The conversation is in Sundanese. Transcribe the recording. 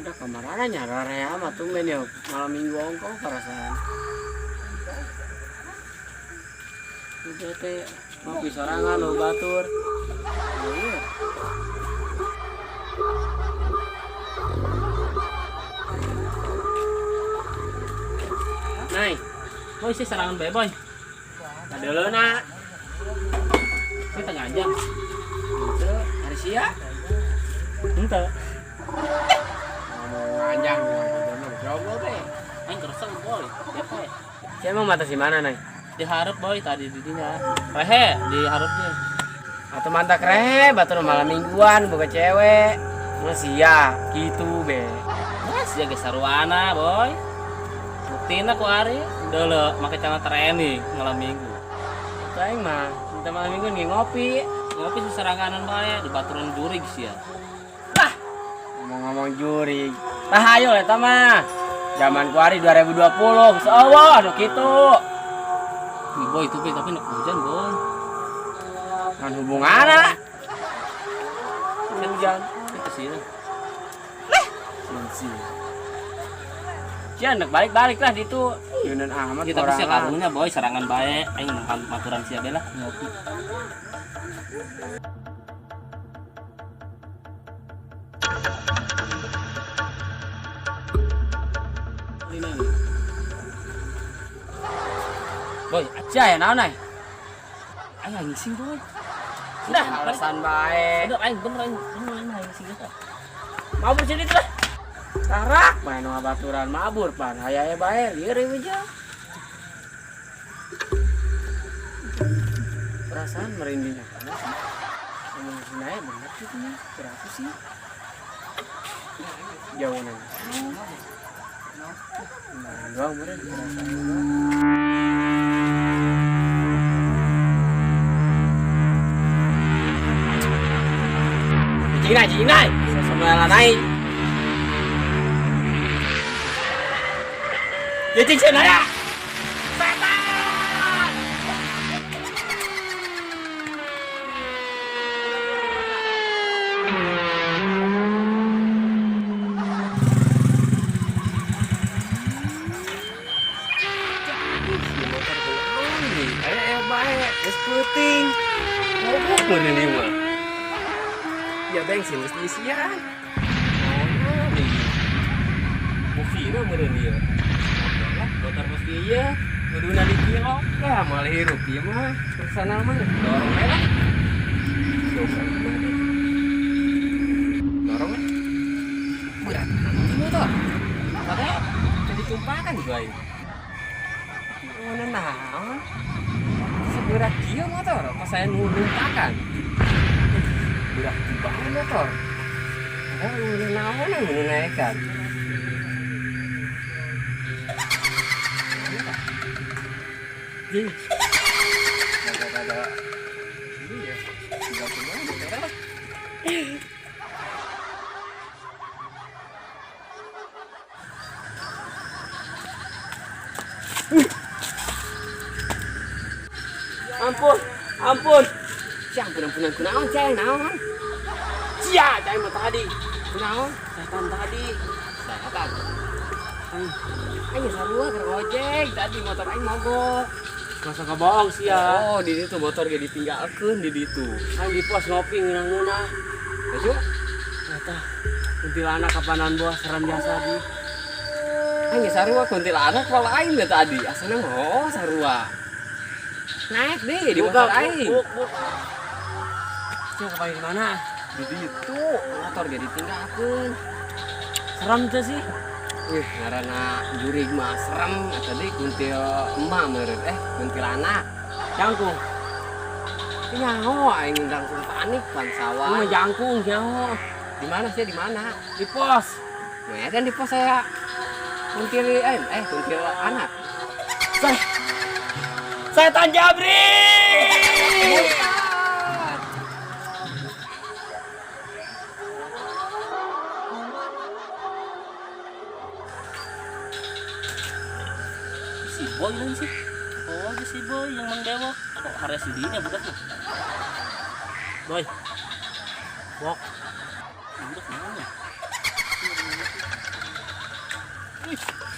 Udah kamarana nyarare amat tumben ya malam minggu ongkoh perasaan. Udah teh ngopi sorangan lo batur. Iya. Nay, Boy sih serangan bae boy. Kadeuleuna. Sih tengah jam. Henteu, hari sia. Henteu. Ngomong panjang, ngomong jomblo teh. Aing keresek boy. Siapa ya? Sia emang mata si mana, Nay? Diharap boy tadi di dinya. Rehe diharapnya. Atau mantak rehe, batur malam mingguan boga cewek. Mah sia gitu be. Mas ya geus saruana boy. Buktina ku ari deuleu make celana training malam minggu. Aing mah minta malam minggu nih ngopi. Ngopi seseranganan bae di baturan jurig sia. Lah, ngomong-ngomong jurig. Tah ayo eta mah. Zaman kuari 2020, geus eueuh nu kitu. Ih, boy itu tapi nek hujan boy. Kan hubunganna. Hujan. Itu sih. Lah, sih. Sia nek balik-balik lah ditu. Yunan amat Kita tapi sia karunya boy serangan bae aing maturan sia bae lah ngopi. Boy, sia ya naon ai? Aing ngising boy. Udah alasan bae. Udah aing bener aing ngising geus. Mabur sini tuh lah. Tarak main nu baturan mabur pan aya bae lieur ieu aja. Perasaan merindingnya mana sih? Ngomong sini bener gitu nya. Berapa sih? Jauh nanya. Nah, doang meureun perasaan doang. Cina, Cina, sama naik. Ya cing ya. Setan. Ayo bae, geus peuting. Ngobok meureun ieu mah. Ya bensin geus diisian. Oh, nih. Buktina meureun ieu. Motor mesti iya, kuduna di kilo. Lah, moal hirup ieu mah. Kesana mah dorong we lah. Dorong we. Berat amat motor. Padahal jadi tumpakan juga aing. Mana naon? Seberat kieu motor, pas saya numpakan. Berat banget motor. Padahal nu naon nu naekan. Ih. Ada ini ya. Tinggal semua motor lah. Ampun, ampun. Sia, ampun, ampun, kunaon cai naon? Sia, cai mah tadi. Kunaon? Setan tadi. Setan. Aing sarua keur ojek tadi motor aing mogok. Masa kebohong sia. Oh, di ditu motor ge ditinggalkeun di ditu. Aing di pos ngopi ngeunah-ngeunah. Baju? Eta kuntilanak kapanan bos serem jasa di. Aing sarua kuntilanak kalau aing teh tadi. Asana mah oh sarua. Naik deh di motor aing. Sia kapan di mana? Di ditu motor ge ditinggalkeun. Serem teh sih. Wih, ngaranna jurig mah serem eta deui kuntil emak meureun kuntilanak. Jangkung. Nyaho aing langsung panik pan sawah. Mah jangkung nyaho. Di mana sih di mana? Di pos. Nah, kan di pos saya kuntil kuntil anak. Setan Jabri. Si Boy lagi sih. Oh, si Boy yang Mang Dewo. Kok hari si dinya budak mah. Boy. Bok. Budak mana? Wih.